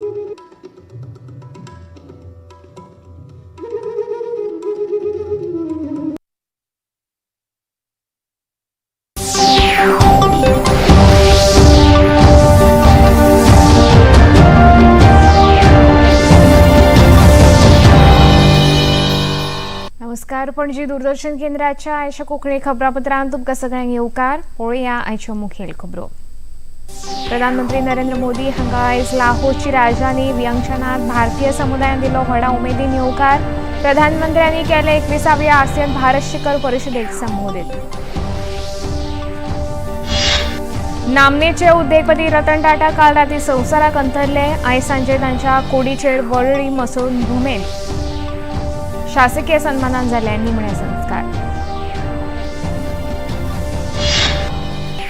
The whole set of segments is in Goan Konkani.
नमस्कार, पणजी दूरदर्शन केंद्राच्या आयच्या कोंकणी खबरापत्रांत तुमकां सगळ्यांक येवकार. पळोवया आयच्यो मुखेल खबरो. प्रधानमंत्री नरेंद्र मोदी हांगा आयज लाहोची राजधानी वियंगशनात भारतीय समुदायान दिलो व्हडा उमेदीन येवकार. प्रधानमंत्र्यांनी केले 21व्या आसियन भारत शिखर परिषदेक संबोधित. नामनेचे उद्देगपती रतन टाटा काल राती संवसाराक अंतरले. आयज सांजे तांच्या कोडीचेर वरळी मसणभूमेंत शासकीय सन्मानान जाले निमणे संस्कार.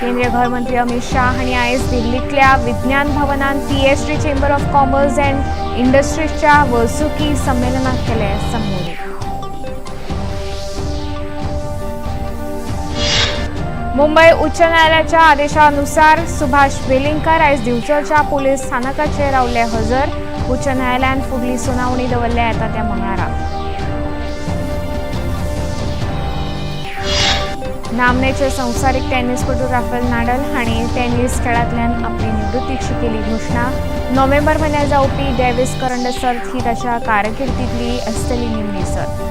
केंद्रीय घरमंत्री अमित शाह हांणी आयज दिल्लींतल्या विज्ञान भवनात PST chamber of commerce and इंडस्ट्रीजच्या वर्सुकी संमेलनाक केले संबोधित. मुंबई उच्च न्यायालयाच्या आदेशानुसार सुभाष वेलिंगकर आयज दिवचलच्या पोलीस स्थानकाचेर रावले हजर. उच्च न्यायालयान फुडली सुनावणी दवरल्या येता त्या मंगळारा. नामनेचे संवसारीक टेनिसपटू राफेल नाडल हांणी टेनिस खेळांतल्यान आपली निवृत्तीची केली घोशणा. नोव्हेंबर म्हयन्यात जावपी डेव्हिस करंड सर्त ही ताच्या कारकिर्दींतली आसतली निमणी सर्त.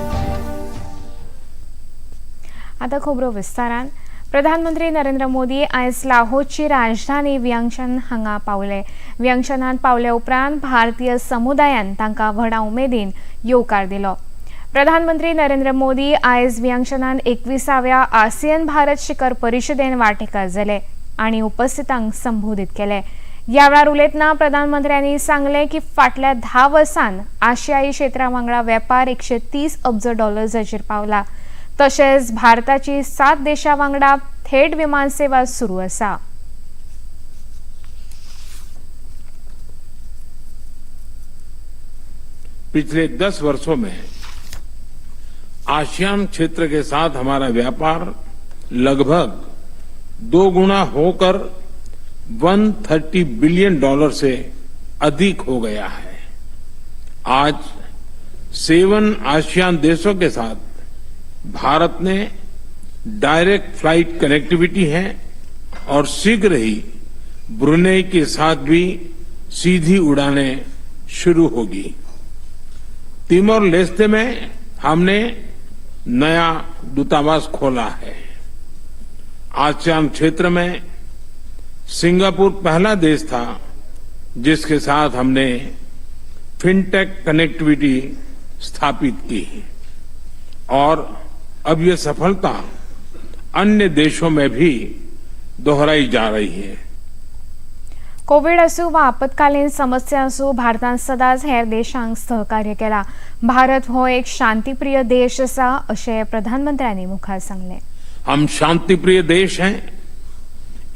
आता खबरो विस्तारान. प्रधानमंत्री नरेंद्र मोदी आयज लाहोची राजधानी वियंगशन हांगा पावले. वियंगशनात पावले उपरांत भारतीय समुदायान तांकां व्हडा उमेदीन येवकार दिलो. प्रधानमंत्री नरेंद्र मोदी आयज वियंगशनात 21व्या आसियन भारत शिखर परिषदेन वांटेकार जाले आनी उपस्थितांक संबोधित केले. ह्या वेळार उलयतना प्रधानमंत्र्यांनी सांगलें की फाटल्या 10 वर्सांत आशियाई क्षेत्रा वांगडा वेपार 130 अब्ज डॉलर्साचेर पावला. तशेंच भारताची 7 देशां वांगडा थेट विमान सेवा सुरू आसा. पिछले 10 वर्षों में आसियान क्षेत्र के साथ हमारा व्यापार लगभग 2 गुना होकर 130 बिलियन डॉलर से अधिक हो गया है. आज 7 आसियान देशों के साथ भारत ने डायरेक्ट फ्लाइट कनेक्टिविटी है और शीघ्र ही ब्रुनेई के साथ भी सीधी उड़ानें शुरू होगी. तिमोर लेस्ते में हमने नया दूतावास खोला है. आसियान क्षेत्र में सिंगापुर पहला देश था जिसके साथ हमने फिनटेक कनेक्टिविटी स्थापित की और अब ये सफलता अन्य देशों में भी दोहराई जा रही है. कोविड आसूं वा आपत्कालीन समस्या आसूं, भारतान सदांच हेर देशांक सहकार्य केलां. भारत हो एक शांतीप्रिय देश आसा अशें प्रधानमंत्र्यांनी मुखार सांगलें. हम शांतिप्रिय देश हैं.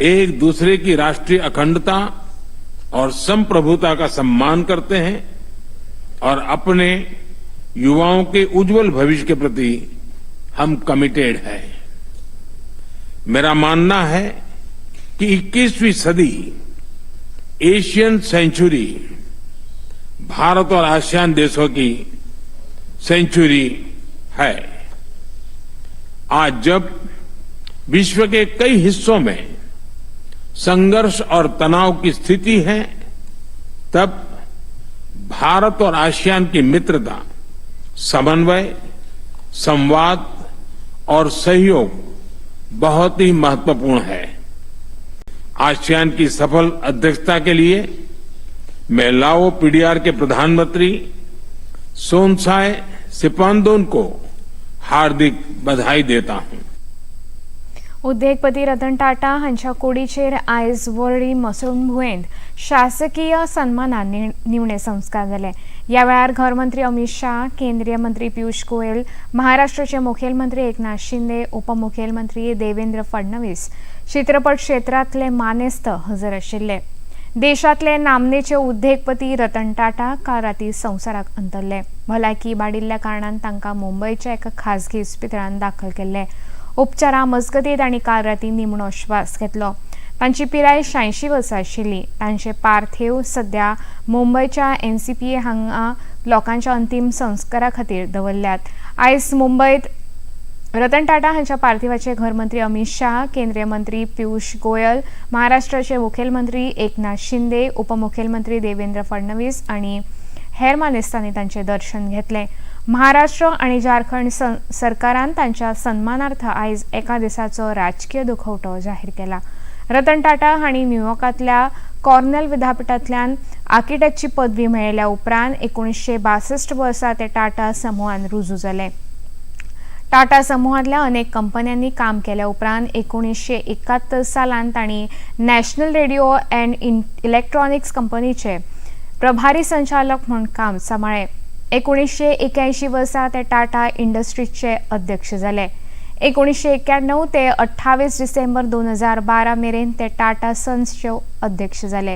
एक दूसरे की राष्ट्रीय अखंडता और संप्रभुता का सम्मान करते हैं और अपने युवाओं के उज्जवल भविष्य के प्रति हम कमिटेड हैं. मेरा मानना है कि 21वीं सदी, एशियन सेंचुरी, भारत और आसियान देशों की सेंचुरी है. आज जब विश्व के कई हिस्सों में संघर्ष और तनाव की स्थिति है, तब भारत और आसियान की मित्रता, समन्वय, संवाद और सहयोग बहुत ही महत्वपूर्ण है. आसियान की सफल अध्यक्षता के लिए मैं लाओ पीडीआर के प्रधानमंत्री सोनसाय सिपांदोन को हार्दिक बधाई देता हूं. उद्देगपती रतन टाटा हांच्या कुडीचेर आयज वरळी मसणभुंयेंत शासकीय सन्मानान निमणे संस्कार जाले. ह्या वेळार घरमंत्री अमित शाह, केंद्रीय मंत्री पियुष गोयल, महाराष्ट्राचे मुखेलमंत्री एकनाथ शिंदे, उपमुखेलमंत्री देवेंद्र फडणवीस, चित्रपट क्षेत्रांतले मानेस्त हजर आशिल्ले. देशांतले नामनेचे उद्देगपती रतन टाटा काल राती संवसाराक अंतरले. भलायकी बाडिल्ल्या कारणान तांकां मुंबयच्या एका खासगी इस्पितळांत दाखल केल्ले. उपचारा मजगतीं तांणी काल राती निमणो श्वास घेतलो. तांची पिराय 86 वर्सां आशिल्ली. तांचे पार्थिव सध्या मुंबयच्या एनसीपीए हांगा लोकांच्या अंतीम संस्कारा खातीर दवरल्यात. आयज मुंबयत रतन टाटा हांच्या पार्थिवाचे घरमंत्री अमित शाह, केंद्रीय मंत्री पियुष गोयल, महाराष्ट्राचे मुखेलमंत्री एकनाथ शिंदे, उपमुखेलमंत्री देवेंद्र फडणवीस आनी हेर मानेस्तांनी तांचें दर्शन घेतलें. महाराष्ट्र आनी झारखंड सरकारान तांच्या सन्मानार्थ आयज एका दिसाचो राजकीय दुखवटो जाहीर केला. रतन टाटा हांणी न्यूयॉर्कांतल्या कॉर्नेल विद्यापिठांतल्यान आर्किटेक्टची पदवी मेळयल्या उपरांत 1962 वर्सा ते टाटा समुहान रुजू जाले. टाटा समूहांतल्या अनेक कंपन्यांनी काम केल्या उपरांत 1971 सालान तांणी नॅशनल रेडिओ अँड इलेक्ट्रॉनिक्स कंपनीचे प्रभारी संचालक म्हूण काम सांबाळ्ळें. 1981 वर्सा ते टाटा इंडस्ट्रीजचे अध्यक्ष जाले. 1991 ते 28 डिसेंबर 2012 मेरेन ते टाटा सन्सचे अध्यक्ष जाले.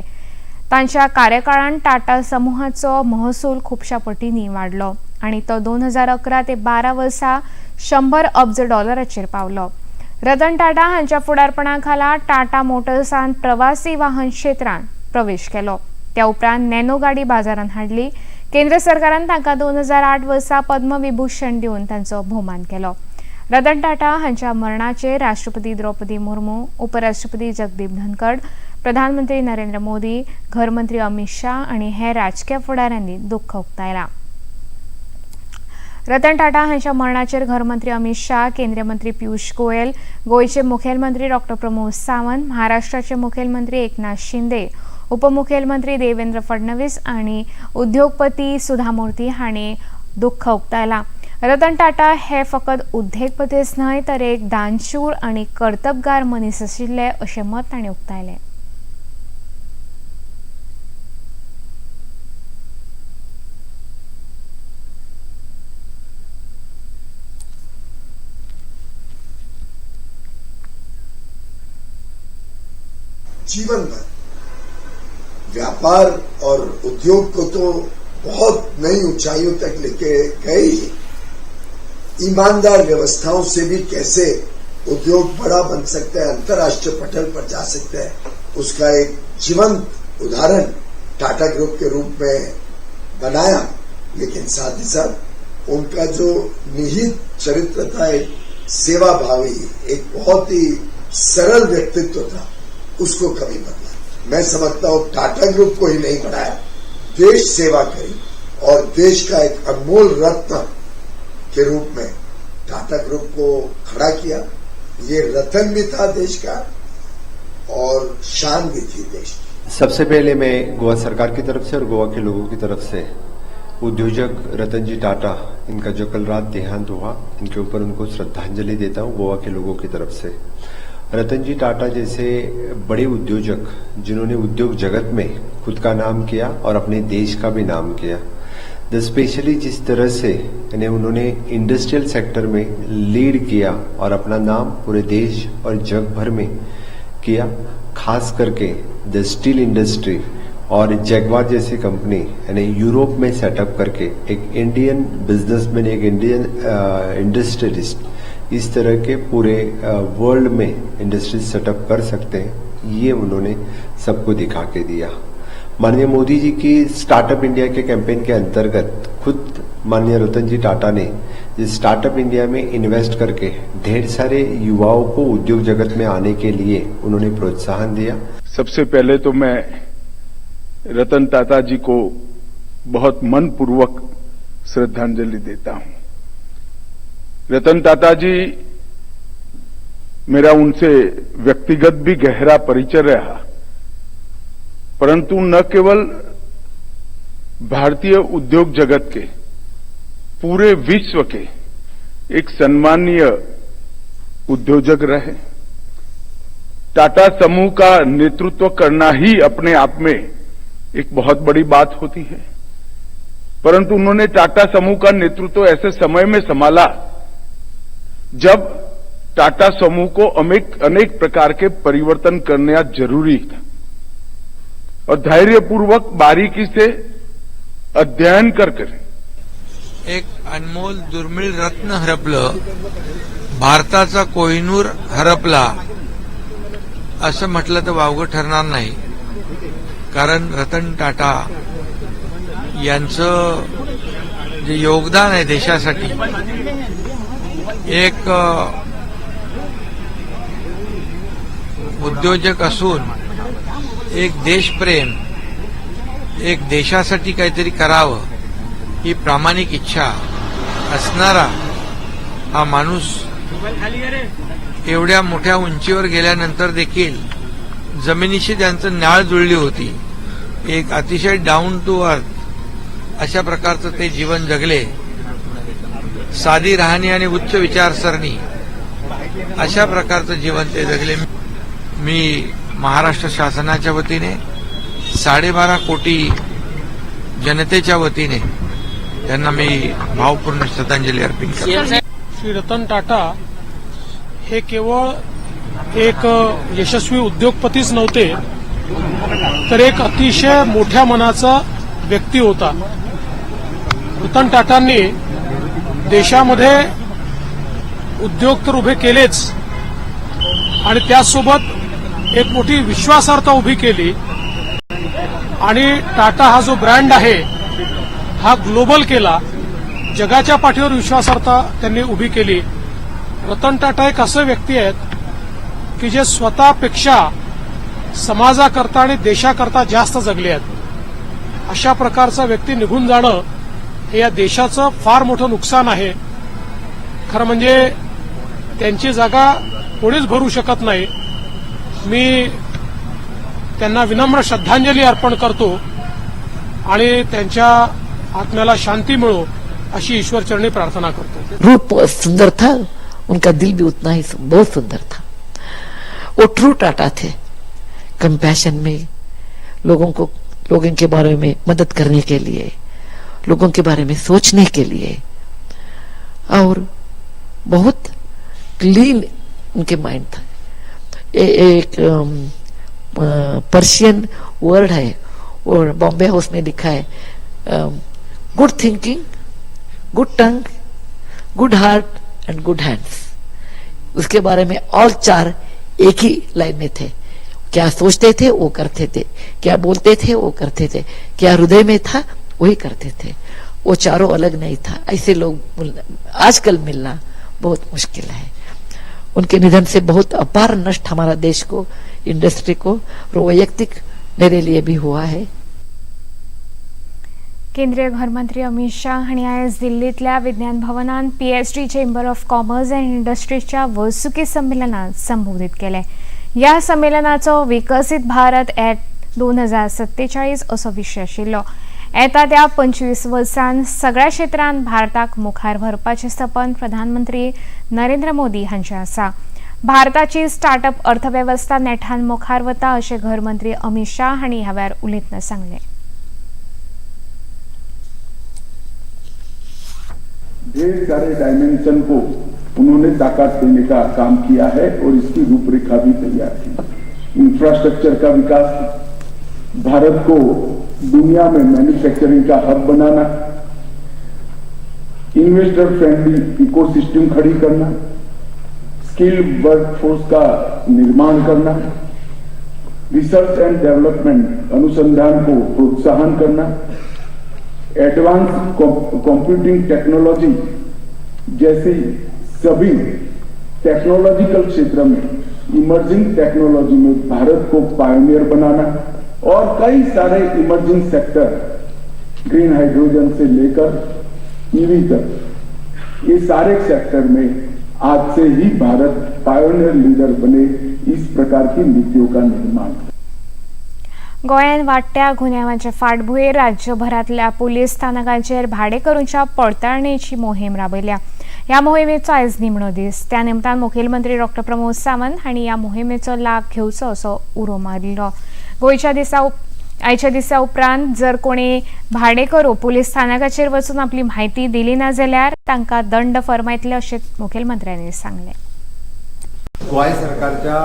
तांच्या कार्यकाळान टाटा समूहाचो महसूल खुबश्या पटींनी वाडलो आनी तो 2011 ते 12 वर्सा 100 अब्ज डॉलराचेर पावलो. रतन टाटा हांच्या फुडारपणा खाला टाटा मोटर्सान प्रवासी वाहन क्षेत्रांत प्रवेश केलो. त्या उपरांत नॅनो गाडी बाजारांत हाडली. केंद्र सरकारान तांकां 2008 वर्सा पद्मविभूषण दिवन तांचो भोवमान केलो. रतन टाटा हांच्या मरणाचेर राष्ट्रपती द्रौपदी मुर्मू, उपराष्ट्रपती जगदीप धनखड, प्रधानमंत्री नरेंद्र मोदी, घरमंत्री अमित शाह आनी हेर राजकीय फुडाऱ्यांनी दुख्ख उक्तायलां. रतन टाटा हांच्या मरणाचेर घरमंत्री अमित शाह, केंद्रीय मंत्री पियुष गोयल, गोंयचे मुखेलमंत्री डॉक्टर प्रमोद सावंत, महाराष्ट्राचे मुखेलमंत्री एकनाथ शिंदे, उपमुखेलमंत्री देवेंद्र फडणवीस आनी उद्योगपती सुधा मूर्ती हांणी दुख्ख उक्तायलां. रतन टाटा हे फकत उद्देगपतीच न्हय तर एक दानशूर आनी कर्तबगार मनीस आशिल्ले अशें मत तांणी उक्तायलें. जीवन भर व्यापार और उद्योग को तो बहुत नई ऊंचाइयों तक लेके गए, ईमानदार व्यवस्थाओं से भी कैसे उद्योग बड़ा बन सकता है, अंतर्राष्ट्रीय पटल पर जा सकता है, उसका एक जीवंत उदाहरण टाटा ग्रुप के रूप में बनाया. लेकिन साथ ही साथ उनका जो निहित चरित्र था, एक सेवा भावी, एक बहुत ही सरल व्यक्तित्व था, उसको कभी बदला. मैं समझता हूं टाटा ग्रुप को ही नहीं बढ़ाया, देश सेवा करी और देश का एक अनमोल रत्न के रूप में टाटा ग्रुप को खड़ा किया. ये रतन भी था देश का और शान भी थी देश की. सबसे पहले मैं गोवा सरकार की तरफ से और गोवा के लोगों की तरफ से उद्योजक रतन जी टाटा, इनका जो कल रात देहांत हुआ, इनके ऊपर उनको श्रद्धांजलि देता हूं गोवा के लोगों की तरफ से. रतन जी टाटा जैसे बड़े उद्योजक, जिन्होंने उद्योग जगत में खुद का नाम किया और अपने देश का भी नाम किया, the specially जिस तरह से यानी उन्होंने इंडस्ट्रियल सेक्टर में लीड किया और अपना नाम पूरे देश और जग भर में किया, खास करके the steel industry Aur Jaguar जैसी कंपनी यानी यूरोप में सेटअप करके एक इंडियन बिजनेसमैन, एक इंडियन इंडस्ट्रियलिस्ट इस तरह के पूरे वर्ल्ड में इंडस्ट्रीज सेटअप कर सकते हैं, ये उन्होंने सबको दिखा के दिया. माननीय मोदी जी की startup India K campaign K अंतर्गत खुद माननीय रतन जी टाटा ने स्टार्टअप इंडिया में इन्वेस्ट करके ढेर सारे युवाओं को उद्योग जगत में आने के लिए उन्होंने प्रोत्साहन दिया. सबसे पहले तो मैं रतन टाटा जी को बहुत मनपूर्वक श्रद्धांजलि देता हूं. रतन टाटा जी, मेरा उनसे व्यक्तिगत भी गहरा परिचय रहा, परंतु न केवल भारतीय उद्योग जगत के, पूरे विश्व के एक सम्मानीय उद्योजक रहे. टाटा समूह का नेतृत्व करना ही अपने आप में एक बहुत बड़ी बात होती है, परंतु उन्होंने टाटा समूह का नेतृत्व ऐसे समय में संभाला जब टाटा समूह को अनेक अनेक प्रकार के परिवर्तन करना जरूरी था और धैर्यपूर्वक बारीकी से अध्ययन कर कर एक अनमोल दुर्मिळ रत्न हरपलं, भारताचा कोहिनूर हरपला. असं म्हटलं तर वावगं ठरणार नाही, कारण रतन टाटा यांचं जे योगदान आहे देशासाठी, एक उद्योजक असून एक देशप्रेम, एक देशासाठी काहीतरी करावं ही प्रामाणिक इच्छा असणारा हा माणूस एवढ्या मोठ्या उंचीवर गेल्यानंतर देखील जमिनीशी त्यांचं नाळ जुळली होती. एक अतिशय डाऊन टू अर्थ अशा प्रकारचं ते जीवन जगले. साधी राहणी आणि उच्च विचारसरणी अशा प्रकारचं जीवन ते जगले. मी महाराष्ट्र शासनाच्या वतीने 12.5 कोटी जनतेच्या वतीने त्यांना मी भावपूर्ण श्रद्धांजली अर्पित करतो. श्री रतन टाटा हे केवळ एक यशस्वी उद्योगपतीच नव्हते, तर एक अतिशय मोठ्या मनाचा व्यक्ती होता. रतन टाटांनी देशामध्ये उद्योग तर उभे केलेच आणि त्याचसोबत एक मोठी विश्वासार्हता उभी केली आणि टाटा हा जो ब्रँड आहे हा ग्लोबल केला. जगाच्या पाठीवर विश्वासार्हता त्यांनी उभी केली. रतन टाटा एक असं व्यक्ती आहेत की जे स्वतःपेक्षा समाजाकरता आणि देशाकरता जास्त जगले आहेत. अशा प्रकारचा व्यक्ती निघून जाणं हे या देशाचं फार मोठं नुकसान आहे. खरं म्हणजे त्यांची जागा कोणीच भरू शकत नाही. मी त्यांना विनम्र श्रद्धांजली अर्पण करतो आणि त्यांच्या आत्म्याला शांती मिळो अशी ईश्वरचरणी प्रार्थना करतो. रूप सुंदर था, उनका दिल भी उतना ही बहुत सुंदर था. वो ट्रू टाटा थे, कंपैशन में, लोगों को, लोगों के बारे में मदद करने के लिए, लोगों के बारे में सोचने के लिए, और बहुत क्लीन उनके माइंड था. एक पर्शियन वर्ड है और बॉम्बे हाउस में लिखा है, good thinking, good tongue, good heart and good hands. उसके बारे में ऑल चार एक ही लाइन में थे. क्या सोचते थे वो करते थे, क्या बोलते थे वो करते थे, क्या हृदय में था वही करते थे. वो चारों अलग नहीं था. ऐसे लोग आजकल मिलना बहुत मुश्किल है. उनके निधन से बहुत अपार नष्ट हमारा देश को, इंडस्ट्री को और वैयक्तिक मेरे लिए भी हुआ है. केंद्रीय घरमंत्री अमित शाह हांणी आयज दिल्लींतल्या विज्ञान भवनान PHD chamber of commerce and इंडस्ट्रीजच्या वर्सुकी संमेलनात संबोधीत केलें. ह्या संमेलनाचो विकसीत भारत एट 2047 असो विशय आशिल्लो. येता त्या 25 वर्सांत सगळ्या क्षेत्रांत भारताक मुखार व्हरपाचें सपन प्रधानमंत्री नरेंद्र मोदी हांचें आसा. भारताची स्टार्टअप अर्थवेवस्था नेटान मुखार वता अशें घरमंत्री अमित शाह हांणी ह्या वेळार उलयतना सांगलें. ढेर सारे डायमेंशन को उन्होंने ताकत देने का काम किया है और इसकी रूपरेखा भी तैयार की. इंफ्रास्ट्रक्चर का विकास, भारत को दुनिया में मैन्युफैक्चरिंग का hub banana, investor friendly ecosystem खड़ी करना, स्किल वर्कफोर्स का निर्माण करना, रिसर्च एंड डेवलपमेंट अनुसंधान को प्रोत्साहन करना, एडवांस कंप्यूटिंग टेक्नोलॉजी जैसी सभी टेक्नोलॉजिकल क्षेत्र में इमर्जिंग टेक्नोलॉजी में भारत को पायोनियर बनाना और कई सारे इमर्जिंग सेक्टर, ग्रीन हाइड्रोजन से लेकर ईवी तक, ये सारे सेक्टर में आज से ही भारत पायोनियर लीडर बने, इस प्रकार की नीतियों का निर्माण. गोंयांत वाडट्या गुन्यांवाचे फाटभुंयेर राज्यभरांतल्या पुलीस स्थानकांचेर भाडेकरूंच्या पडताळणेची मोहीम राबयल्या. ह्या मोहिमेचो आयज निमणो दीस. त्या निमतान मुखेलमंत्री डॉ प्रमोद सावंत हांणी ह्या मोहिमेचो लाभ घेवचो असो उलो मारिल्लो. गोंयच्या दिसा आयच्या दिसा उपरांत जर कोणी भाडेकरू पुलीस स्थानकाचेर वचून आपली म्हायती दिली ना जाल्यार तांकां दंड फर्मायतले अशें मुखेलमंत्र्यांनी सांगलें. गोंय सरकारच्या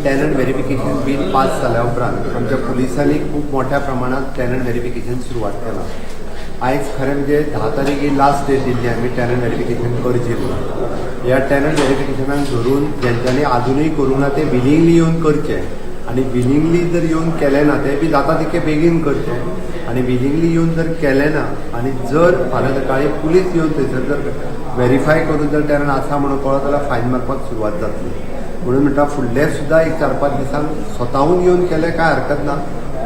टॅनंट व्हेरिफिकेशन बील पास जाल्या उपरांत आमच्या पुलिसांनी खूब मोठ्या प्रमाणात टॅनंट व्हेरिफिकेशन सुरवात केलां. आयज खरें म्हणजे 10 तारीख ही लास्ट डेट दिल्ली आमी टॅनंट व्हेरिफिकेशन करची म्हणून. ह्या टॅनंट व्हेरिफिकेशनाक धरून जेंच्यांनी आजुनूय करूंक ना ते विलिंगली येवन करचे आनी विलिंगली जर येवन केलें ना तें बी जाता तितकें बेगीन करचें आनी विलिंगली येवन जर केलें ना आनी जर फाल्यां सकाळीं पुलीस येवन थंयसर जर व्हेरीफाय करून जर टॅनंट आसा म्हणून कळत जाल्यार फायन मारपाक सुरवात जातली. म्हणून म्हणटा फुडले सुद्दां एक 4-5 दिसांक स्वताहून येवन केलें कांय हरकत ना.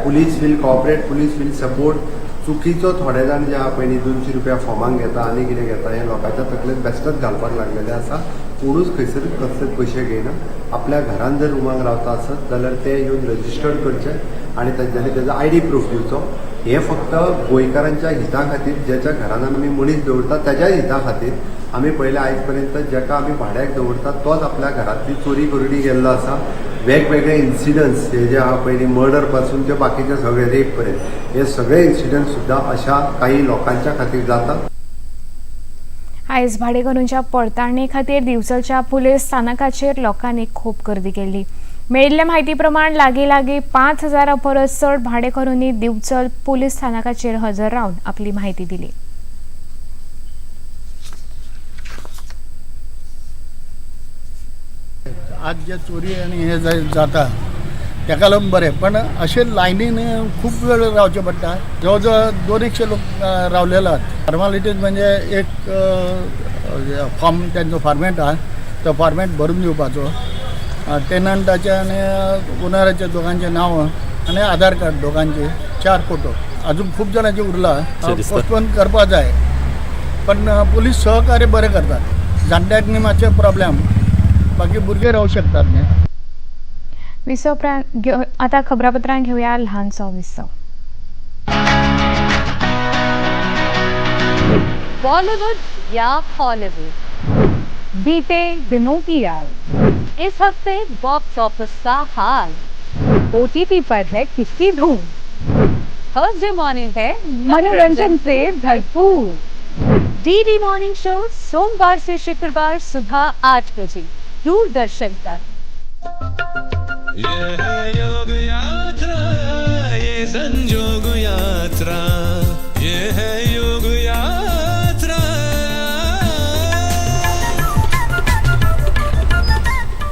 Police will cooperate, police will support. चुकीचो थोडे जाण जे आहा पयलीं 200 रुपया फॉर्मांक घेता आनी कितें घेता हें लोकांच्या तकलेंत बेश्टेच घालपाक लागलेलें आसा. कोणूच खंयसर कसलेच पयशे घेयना. आपल्या घरान जर रुमाक रावता आसत जाल्यार ते येवन रजिस्टर्ड करचे आनी तांच्यांनी तेजो आयडी प्रूफ दिवचो. हें फक्त गोंयकारांच्या हिता खातीर, ज्याच्या घरान आमी मनीस दवरता त्याच्याच हिता खातीर आमी पयलें आयज पर्यंत ज्याका आमी भाड्याक दवरता तोच आपल्या घरांतली चोरी करून गेल्लो आसा. वेगवेगळे इन्सिडंट्स हे जे आहा पयलीं मर्डर पासून ते बाकीचे सगळे रेप पर्यंत हे सगळे इन्सिडंट सुद्दां अशा काही लोकांच्या खातीर जाता. आयज भाडेकरूंच्या पडताळणी खातीर दिवचलच्या पुलीस स्थानकाचेर लोकांनी खूब गर्दी केल्ली. मेळिल्ले म्हायती प्रमाण लागीं लागीं 5000 परस चड भाडेकरूंनी दिवचल पुलीस स्थानकाचेर हजर रावन आपली म्हायती दिली. आज जे चोरी आनी हे जाता ताका लागून बरें, पण अशें लायनीन खूब वेळ रावचें पडटा. जवळ जवळ 200 लोक रावलेले आहात. फॉर्मालिटीज म्हणजे एक फॉर्म तेंचो फॉर्मेट आहा, तो फॉर्मेट भरून दिवपाचो, टेनंटाचे आनी ओनराचे दोगांचे नांव आनी आधार कार्ड दोगांचे 4 फोटो. अजून खूब जाणांचे उरला, पोस्टपोन करपा जाय, पण पुलीस सहकार्य बरें करतात. जाणट्यांक न्ही मातशें प्रॉब्लेम, बाकी भुरगे रावू शकतात न्ही. विसव आता खबरापत्रां घेऊया ल्हानसो विसव. बॉलीवुड या हॉलीवुड, बीते दिनों की याद, इस हफ्ते बॉक्स ऑफिस का हाल, ओटीटी पर है किसकी धूम, थर्सडे मॉर्निंग है मनोरंजन से भरपूर, डीडी मॉर्निंग शो सोमवार से शुक्रवार सुबह 8 बजे दूरदर्शन पर. ये है योग यात्रा, ये संजोग यात्रा, ये है योग यात्रा.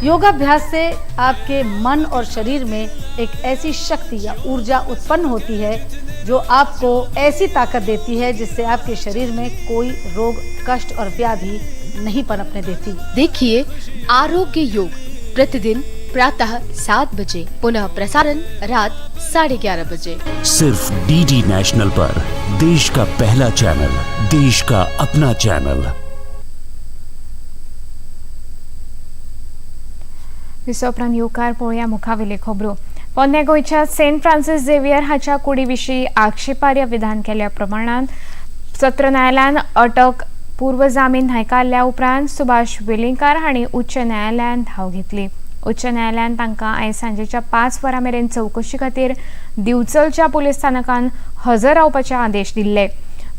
योगाभ्यास से आपके मन और शरीर में एक ऐसी शक्ति या ऊर्जा उत्पन्न होती है जो आपको ऐसी ताकत देती है जिससे आपके शरीर में कोई रोग, कष्ट और व्याधि नहीं पनपने देती। देखिए आरोग्य योग प्रतिदिन प्रातः 7 बजे, पुनः प्रसारण रात 11:30 बजे, सिर्फ डीडी नेशनल पर। देश का पहला चैनल, देश का अपना चैनल। विसोपरांत येवकार पळोवया मुखावेले खबरो. पोन्ने गोंयच्या सेंट फ्रांसीस झेवियर हाच्या कुडी विशीं आक्षेपार्ह विधान केल्या प्रमाणान सत्र न्यायालयान अटक पूर्व जामीन न्हयकारल्या उपरांत सुभाष वेलिंगकार हांणी उच्च न्यायालयान धांव घेतली. उच्च न्यायालयान तांकां आयज सांजेच्या 5 वरां मेरेन चवकशी खातीर दिवचलच्या पुलीस स्थानकान हजर रावपाचे आदेश दिल्ले.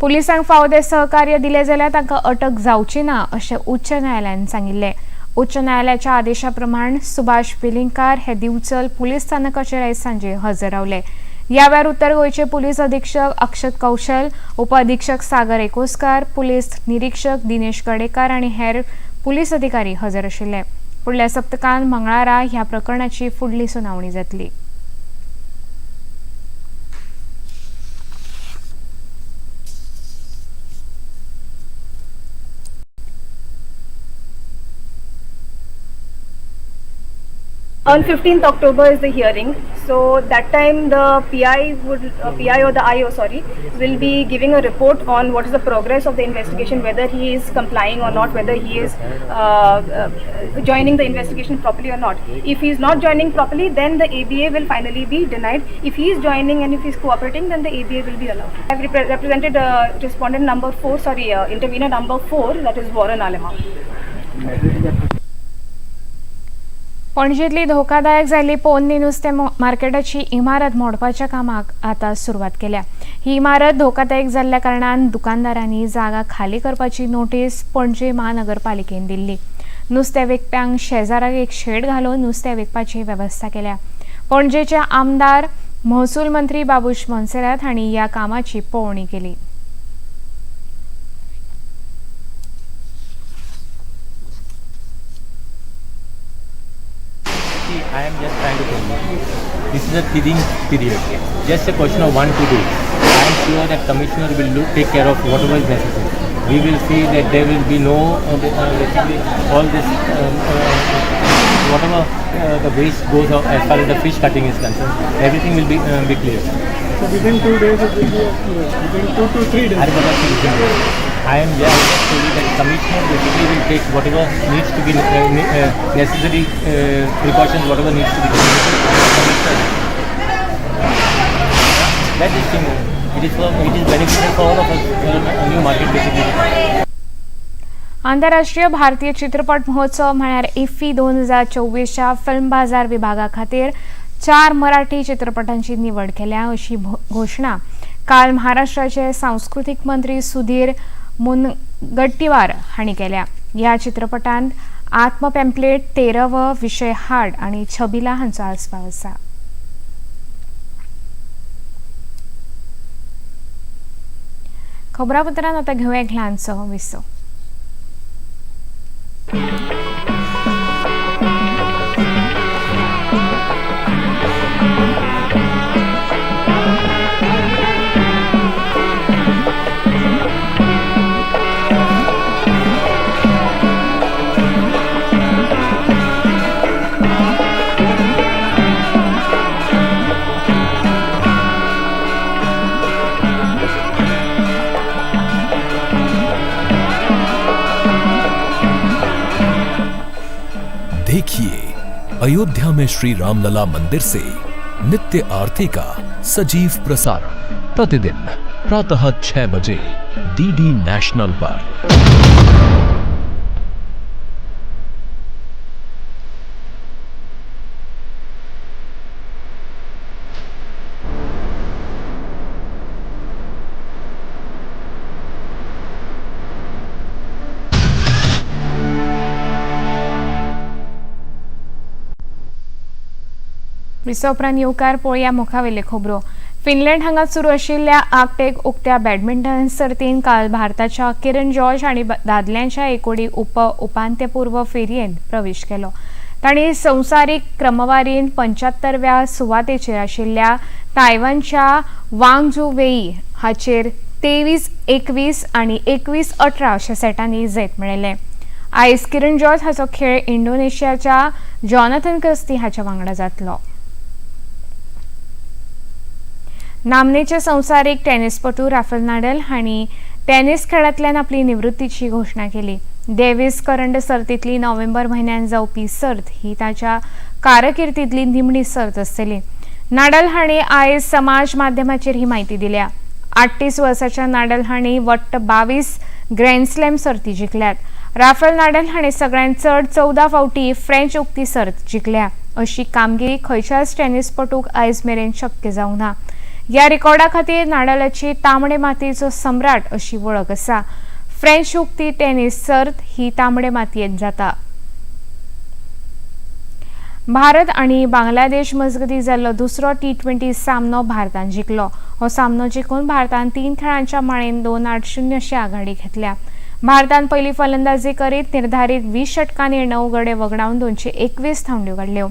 पुलिसांक फावो ते सहकार्य दिलें जाल्यार तांकां अटक जावची ना अशें उच्च न्यायालयान सांगिल्लें. उच्च न्यायालयाच्या आदेशा प्रमाण सुभाष वेलिंगकार हे दिवचल पुलीस स्थानकाचेर आयज सांजे हजर रावले. ह्या वेळार उत्तर गोंयचे पुलीस अधीक्षक अक्षत कौशल, उप अधीक्षक सागर एकोस्कार, पुलीस निरीक्षक दिनेश गडेकार आनी हेर पुलीस अधिकारी हजर आशिल्ले. फुडल्या सप्तकांत मंगळारा ह्या प्रकरणाची फुडली सुनावणी जातली. On 15th October is the hearing, so that time the PI would PI or the IO, sorry, will be giving a report on what is the progress of the investigation, whether he is complying or not, whether he is joining the investigation properly or not. If he is not joining properly, then the ABA will finally be denied. If he is joining and if he is cooperating, then the ABA will be allowed. I have represented respondent number 4, sorry, intervener number 4, that is Warren Alema. पणजेंतली धोकादायक जाल्ली पोन्नी नुस्तें मार्केटाची इमारत मोडपाच्या कामाक आतां सुरवात केल्या. ही इमारत धोकादायक जाल्ल्या कारणान दुकानदारांनी जागा खाली करपाची नोटीस पणजे महानगरपालिकेन दिल्ली. नुस्तें विकप्यांक शेजाराक एक शेड घालून नुस्तें विकपाची वेवस्था केल्या. पणजेचे आमदार महसूल मंत्री बाबूश मोन्सेरात हांणी ह्या कामाची पळोवणी केली. trying to tell you. This is a teething period. Just a question of 1-2 days. I am sure that commissioner will take care of whatever is necessary. We will see that there will be no basically all this whatever the waste goes out as far as the fish cutting is concerned. Everything will be clear. So within 2 days it will be within 2 to 3 days. I am just told you that commissioner basically will take whatever needs to be necessary precautions, whatever needs to be taken. That is thing. It is beneficial for all of us. A new market basically. आंतरराष्ट्रीय भारतीय चित्रपट महोत्सव म्हळ्यार इफ्फी 2024च्या फिल्म बाजार विभागा खातीर 4 मराठी चित्रपटांची निवड केल्या अशी घोषणा काल महाराष्ट्राचे सांस्कृतीक मंत्री सुधीर मुनगट्टीवार हांणी केल्या. ह्या चित्रपटांत आत्मपॅम्पलेट, तेरव, विषय हाड आनी छबिला हांचो आस्पाव आसा. खबरापत्रांत आतां घेवया एक ल्हानसो विसव. देखिए अयोध्या में श्री रामलला मंदिर से नित्य आरती का सजीव प्रसारण प्रतिदिन प्रातः 6 बजे डीडी नेशनल पर। विसव उपरांत येवकार पळोवया मुखावेले खबरो. फिनलँड हांगा सुरू आशिल्ल्या आर्कटेक उक्त्या बॅडमिंटन सर्तीन काल भारताच्या किरण जॉर्ज आनी दादल्यांच्या एकोडी उप उपांत्यपूर्व फेरयेंत प्रवेश केलो. तांणी संवसारीक क्रमवारीन 75व्या सुवातेचेर आशिल्ल्या तायवानच्या वांग जू वेई हाचेर 23-21 आनी 21-18 अशा सेटांनी जैत मेळयलें. आयज किरण जॉर्ज हाचो खेळ इंडोनेशियाच्या जॉनाथन क्रिस्ती हाच्या वांगडा जातलो. नामनेचे संवसारीक टेनिसपटू राफेल नाडल हांणी टेनिस खेळांतल्यान आपली निवृत्तीची घोशणा केली. डेव्हिस करंड सर्तींतली नोव्हेंबर म्हयन्यान जावपी सर्त ही ताच्या कारकिर्दींतली निमणी सर्त आसतली. नाडल हांणी आयज समाज माध्यमाचेर ही म्हायती दिल्या. 38 वर्साच्या नाडल हांणी वट्ट 22 ग्रँडस्लॅम सर्ती जिखल्यात. राफेल नाडल हाणें सगळ्यांत चड 14 फावटी फ्रेंच उक्ती सर्त जिखल्या. अशी कामगिरी खंयच्याच टेनिसपटूक आयज मेरेन शक्य जावंक ना. ह्या रेकॉर्डा खातीर नाडालाची तांबडे मातयेचो सम्राट अशी वळख आसा. फ्रेंच उक्ती टेनिस सर्त ही तांबडे मातयेंत जाता. भारत आनी बांगलादेश मजगतीं जाल्लो दुसरो T20 सामनो भारतान जिखलो. हो सामनो जिखून भारतान 3 खेळांच्या माळेन 2-0 अशी आघाडी घेतल्या. भारतान पयली फलंदाजी करीत निर्धारीत 20 षटकांनी 9 गडे वगडावन 221 धांवड्यो काडल्यो.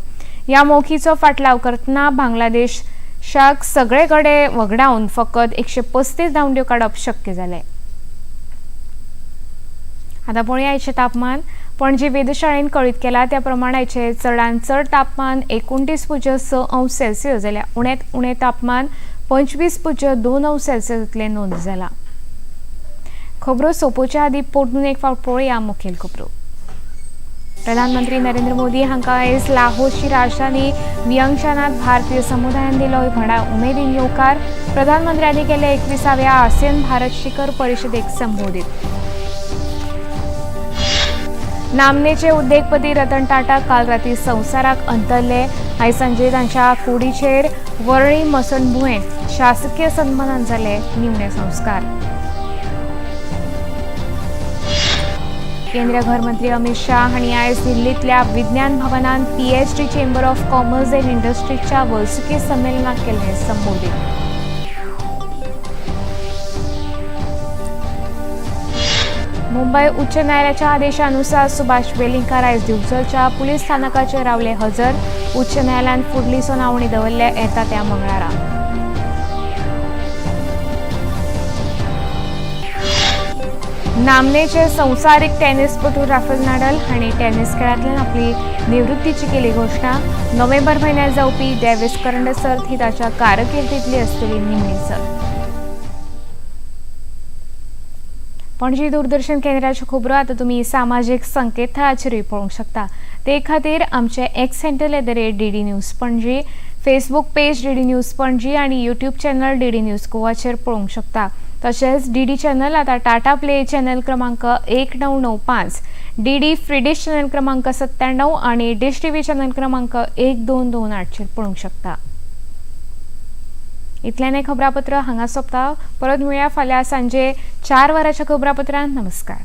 ह्या मोखीचो फाटलाव करतना बांगलादेश शाक सगळे गडे वगडावन फकत 135 धांवड्यो काडप शक्य जालें. आतां पळोवया आयचें तापमान. पणजी वेधशाळेन कळीत केला त्या प्रमाण आयचें चडांत चड तापमान 29.6 अंश सेल्सियस जाल्यार उण्यांत उणें तापमान 25.2 अंश सेल्सियस इतलें नोंद जालां. खबरो सोंपोवच्या आदीं परतून एक फावट पळोवया मुखेल खबरो. प्रधानमंत्री नरेंद्र मोदी हांकां आयज लाहोसची राजधानी वियंगशानात भारतीय समुदायान दिलो व्हडा उमेदीन येवकार. प्रधानमंत्र्यांनी केले 21व्या आसियन भारत शिखर परिषदेक संबोधित. नामनेचे उद्देगपती रतन टाटा काल राती संवसाराक अंतरले. आयज सांजे तांच्या कुडीचेर वरळी मसणभुंयेंत शासकीय सन्मानान जाले निमणे संस्कार. केंद्रीय घरमंत्री अमित शाह हांणी आयज दिल्लींतल्या विज्ञान भवनांत PhD chamber of commerce and इंडस्ट्रीच्या वर्सुकी संमेलनाक केल्लें संबोधित. मुंबय उच्च न्यायालयाच्या आदेशानुसार सुभाष वेलिंगकार आयज दिवचलच्या पुलीस स्थानकाचेर रावले हजर. उच्च न्यायालयान फुडली सुनावणी दवरल्या येता त्या मंगळारा. नामनेचे संवसारीक टेनिसपटू राफेल नाडल हांणी टेनिस खेळांतल्यान आपली निवृत्तीची केली घोशणा. नोव्हेंबर म्हयन्यात जावपी डेव्हिस करंड सर्त ही ताच्या कारकिर्दींतली आसतली निमणी सर्त. पणजी दूरदर्शन केंद्राच्यो खबरो आतां तुमी सामाजीक संकेतथळाचेरूय पळोवंक शकता. ते खातीर आमचे X handle @DD News Panaji, Facebook page DD News Panaji आनी यूट्यूब चॅनल DD news गोवाचेर पळोवंक शकता. तशेंच डीडी चॅनल आतां टाटा प्ले चॅनल क्रमांक 1995, डीडी फ्री डिश चॅनल क्रमांक 97 आनी डिश टीव्ही चॅनल क्रमांक 1228चेर पळोवंक शकता. इतल्यान खबरापत्र हांगा सोंपता. परत मेळया फाल्यां सांजे 4 वरांच्या खबरापत्रांत. नमस्कार.